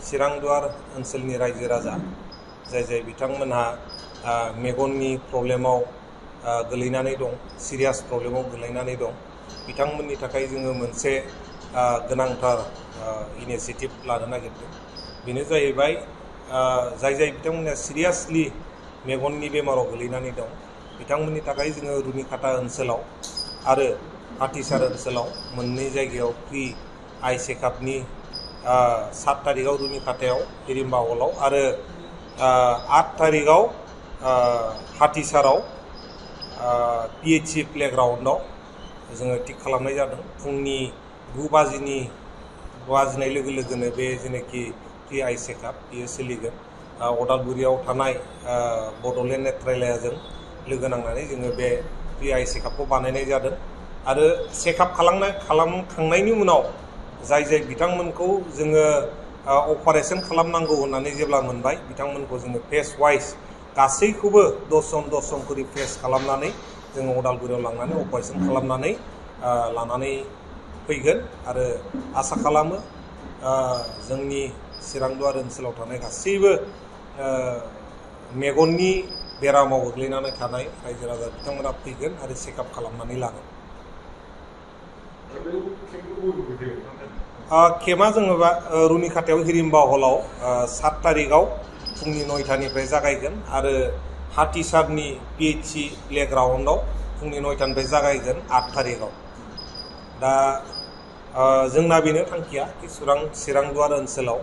चिरांदुवार ओनसोलनि रायजो राजा जाय बिथांमोनहा मेगननि प्रब्लेमाव गोलैनानै दं, सिरियास प्रब्लेमाव गोलैनानै दं, बिथांमोननि थाखाय जोङो मोनसे गोनांथार इनिशिएटिभ लानो नागिरदों। बेनो जाहैबाय जाय बिथांमोना सिरियासलि मेगननि बेमाराव गोलैनानै दं, बिथांमोननि थाखाय जोङो रुनिखाता ओनसोलाव आरो हाथिसार ओनसोलाव मोननै जायगायाव फ्रि आइ चेकआपनि 7 तारिखआव रुनिखातायाव हिरिम्बा हलाव आरो 8 तारिखआव हाथिसाराव PHC प्लेग्राउन्डआव जोङो थिक खालामनाय जादों। फुंनि 9 बाजिनाय लोगो लोगोनो बे जेनाखि फ्रि आइ चेकआप बेयो सोलिगोन। अदालगुरियाव थानाय बड'लेण्ड नेत्रालयाजों लोगो नांनानै जोङो बे फ्रि आइ चेकआपखौ बानायनाय जादों आरो चेकआप खालामखांनायनि उनाव जाय बिथांमोनखौ जोङो अपारेशन खालामनांगौ होननानै जेब्ला मोनबाय, बिथांमोनखौ जोङो फेस वाइज गासैखौबो 10 जन खरि फेस खालामनानै जोङो अदालगुरियाव लांनानै अपारेशन खालामनानै लानानै फैगोन आरो आसा खालामो जोंनि चिरांदुवार ओनसोलाव थानाय गासैबो मेगननि बेरामाव गोग्लैनानै थानाय रायजो राजा बिथांमोना फैगोन आरो चेकआप खालामनानै लागोन। केम्पआ जोङो रुनिखातायाव हिरिम्बा हलाव 7 तारिखआव फुंनि 9टानिफ्राय जागायगोन आरो हाथिसारनि PHC प्लेग्राउन्डआव फुंनि 9टानिफ्राय जागायगोन 8 तारिखआव। दा जोंना बेनो थांखिया कि चिरांदुवार ओनसोलाव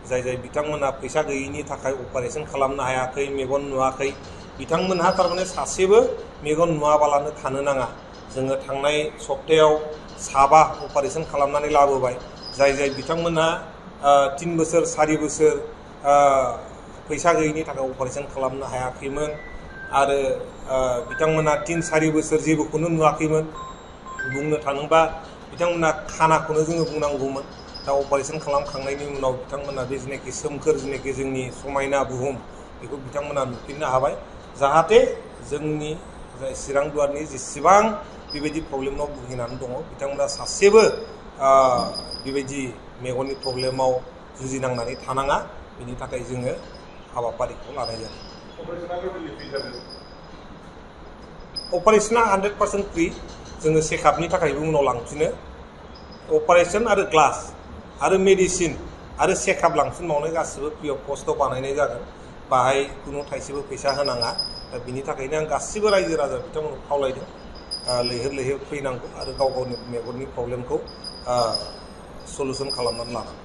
जाय बिथांमोना फैसा गैयैनि थाखाय अपारेशन खालामनो हायाखै, मेगन नुवाखै, बिथांमोनहा थारमाने सासेबो मेगन नुवाबालानो थानो नाङा। जोङो थांनाय सप्तायाव 7 अपारेशन खालामनानै लाबोबाय। जाय बिथांमोनहा 3 बोसोर 4 बोसोर फैसा गैयैनि थाखाय अपारेशन खालामनो हायाखैमोन आरो बिथांमोनहा 3-4 बोसोर जेबोखौनो नुवाखैमोन। बुंनो थाङोबा बिथांमोनहा खानाखौनो जोङो बुंनांगौमोन। दा अपारेशन खालामखांनायनि उनाव बिथांमोनहा बे जेनाखि सोमखोर जेनाखि जोंनि समायना बुहुम बेखौ बिथांमोनहा नुफिननो हाबाय। जाहाथे जोंनि चिरांदुवारनि जेसेबां बेबायदि प्रब्लेमाव भुगिनानै दङ, बिथांमोना सासेबो बेबायदि मेगननि प्रब्लेमाव जुजिनांनानै थानाङा, बेनि थाखाय जोङो हाबाफारिखौ लानाय जादों। अपारेशना 100% फ्रि। जोङो चेकआपनि थाखायबो उनाव लांफिनो। अपारेशन आरो ग्लास आरो मेडिसिन आरो चेकआप लांफिनबावनाय गासिबो फ्रि अफ कस्टआव बानायनाय जागोन। बाहाय खुनु थाइसेबो फैसा होनाङा। दा बिनि थाखायनो आं गासिबो रायजो राजा बिथांमोनखौ खावलायदों लैहोर फैनांगौ आरो गाव गावनि मेगननि प्रब्लेमखौ सल्युसन खालामनानै लानांगौ।